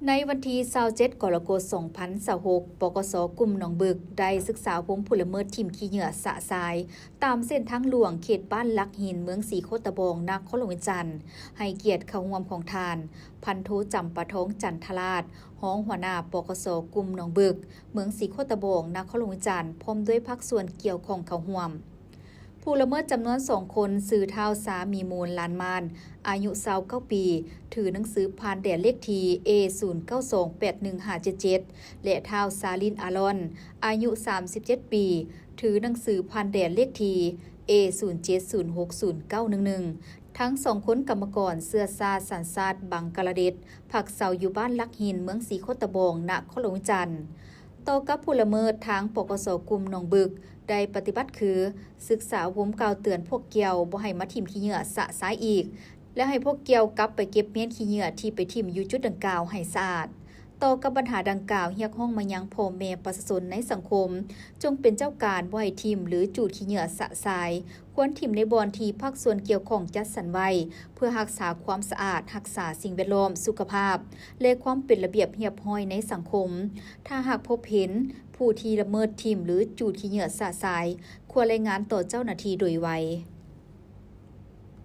ໃນວັນທີຊາວເຈັດ ກໍລະກົດ ສອງພັນຊາວຫົກ ປກສ ກຸ່ມໜອງບຶກ ໄດ້ສຶກສາອົບຮົມຜູ້ລະເມີດຖິ້ມຂີ້ເຫຍື້ອຊະຊາຍ ຕາມເສັ້ນທາງຫຼວງເຂດບ້ານຫຼັກຫີນ ເມືອງສີໂຄດຕະບອງ ນະຄອນຫຼວງວຽງຈັນ ໃຫ້ກຽດເຂົ້າຮ່ວມຂອງທ່ານ ພັນໂທ ຈຳປາທອງ ຈັນທະລາດ ຮອງຫົວໜ້າ ປກສ ກຸ່ມໜອງບຶກ ເມືອງສີໂຄດຕະບອງ ນະຄອນຫຼວງວຽງຈັນ ພ້ອມດ້ວຍພາກສ່ວນກ່ຽວຂ້ອງເຂົ້າຮ່ວມ. ຜູ້ລະເມີດຈຳນວນສອງຄົນ ຊື່ທ້າວ ຊາມີມູນ ລານມານ ອາຍຸຊາວເກົ້າປີ ຖືໜັງສືຜ່ານແດນເລກທີ ເອ ສູນເກົ້າສອງແປດໜຶ່ງຫ້າເຈັດເຈັດ ແລະ ທ້າວ ຊາລິນ ອາລອນ ອາຍຸສາມສິບເຈັດປີ ຖືໜັງສືຜ່ານແດນເລກທີ ເອ ສູນເຈັດສູນຫົກສູນເກົ້າໜຶ່ງໜຶ່ງ ທັງສອງຄົນກຳມະກອນເຊື້ອຊາດສັນຊາດບັງກາລາເດດ ພັກເຊົາຢູ່ບ້ານຫຼັກຫີນ ເມືອງສີໂຄດຕະບອງ ນະຄອນຫຼວງວຽງຈັນ. ຕໍ່ກັບຜູ້ລະເມີດ, ທາງ ປກສ ກຸ່ມໜອງບຶກ ໄດ້ປະຕິບັດຄື ສຶກສາອົບຮົມກ່າວເຕືອນພວກກ່ຽວບໍ່ໃຫ້ມາຖິ້ມຂີ້ເຫຍື້ອຊະຊາຍອີກ ແລະ ໃຫ້ພວກກ່ຽວກັບໄປເກັບມ້ຽນຂີ້ເຫຍື້ອທີ່ໄປຖິ້ມຢູ່ຈຸດດັ່ງກ່າວໃຫ້ສະອາດ. ຕໍ່ກັບບັນຫາດັ່ງກ່າວ, ຮຽກຮ້ອງມາຍັງພໍ່ແມ່ປະຊາຊົນໃນສັງຄົມ ຈົ່ງເປັນເຈົ້າການບໍ່ໃຫ້ຖິ້ມ ຫຼື ຈູດຂີ້ເຫຍື້ອຊະຊາຍ, ຄວນຖິ້ມໃນບ່ອນທີ່ພາກສ່ວນກ່ຽວຂ້ອງຈັດສັນໄວ້ ເພື່ອຮັກສາຄວາມສະອາດ, ຮັກສາສິ່ງແວດລ້ອມ, ສຸຂະພາບ ແລະ ຄວາມເປັນລະບຽບຮຽບຮ້ອຍໃນສັງຄົມ. ຖ້າຫາກພົບເຫັນຜູ້ທີ່ລະເມີດຖິ້ມ ຫຼື ຈູດຂີ້ເຫຍື້ອຊະຊາຍ, ຄວນລາຍງານຕໍ່ເຈົ້າໜ້າທີ່ໂດຍໄວ.